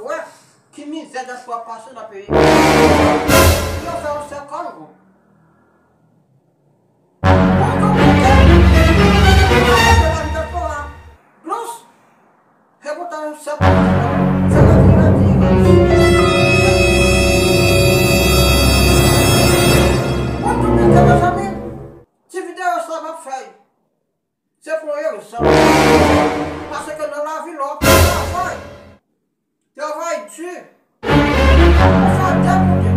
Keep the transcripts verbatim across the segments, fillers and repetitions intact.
wè ki mizè dyaspora ap pase nan peyi. Yo fè yon sèl kòn, gwo. Bon, bon, bon, bon. Dyaspora, dous. E poutan, se pa, se pa ti, ti, bon, tout moun, mezanmi, ti videyo sa m ap fè. Se pou yon rezon. Paske nan lavi, lè w ap travay, travay di, ou fè de pou de.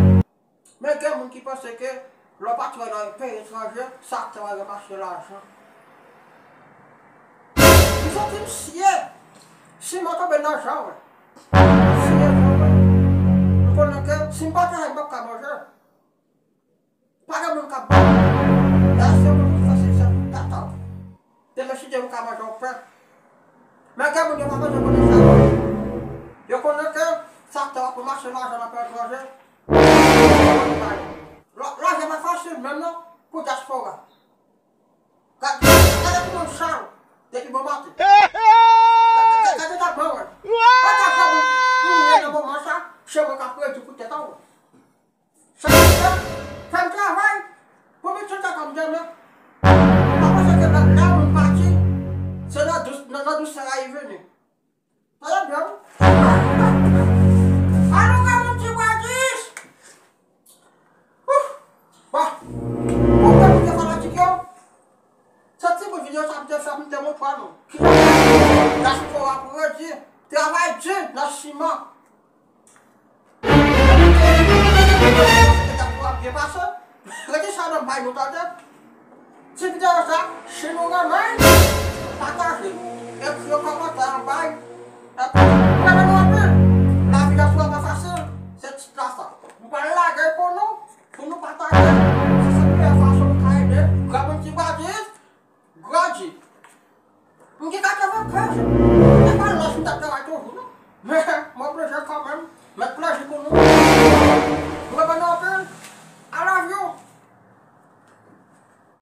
Men gen moun ki panse ke lè w pa travay nan yon peyi etranje, sa te va ranmase lajan. M santi m siye. Siman tonbe nan jan, wi. M siye jan, wi. M konnen ke si m pa travay, m p ap ka manje. Pa gen moun k ap ba w. Dayè, se moun ki fè se, se pou tata w. Demen si Dye vle, w ka manje yon pen. Men gen moun yo pa bezwen konnen sa non. Yo konnen ke sa te w ap ranmase lajan nan peyi etranje. Lè, lajan pa fasil menm non pou dyaspora. Gad, gade kouman m chal depi bon maten. Gade, gade, gade ta ban wè. Gade ta ban moun, moun nan moman sa, se mwen k ap redi pou tèt an wè. Sa k fè, fè m travay pou pitit tèt an m demen. Pa panse ke lè, lè moun pati, se nan dous, nan, nan dousè a li vini. Tande byen, wi. Alò, gade yon ti bwa jis. Ouf. Bon. Bon, mwen, mwen, fanatik yo. Se ti bout videyo sa m te fè pou m te montre nou. Kisa dyaspora ap redi, travay di nan siman. Dyaspora ap byen pase. Redi sa nan bay nou tande. Ti videyo sa, si nou renmen, pataje. Ekri yon kòmantè anba. Epi, mwen renmen nou anpil. Lavi dyaspora pa fasil. Se tit la sa. M pral lage pou nou. Pou nou pataje, si se premye fwa nou ka ede granmoun ki grandi, grandi. M gen katrevenkenz, se pa lòs m t ap travay toujou, non. Men, m oblije kanmenm met plezi pou nou. Nou renmen nou anpil.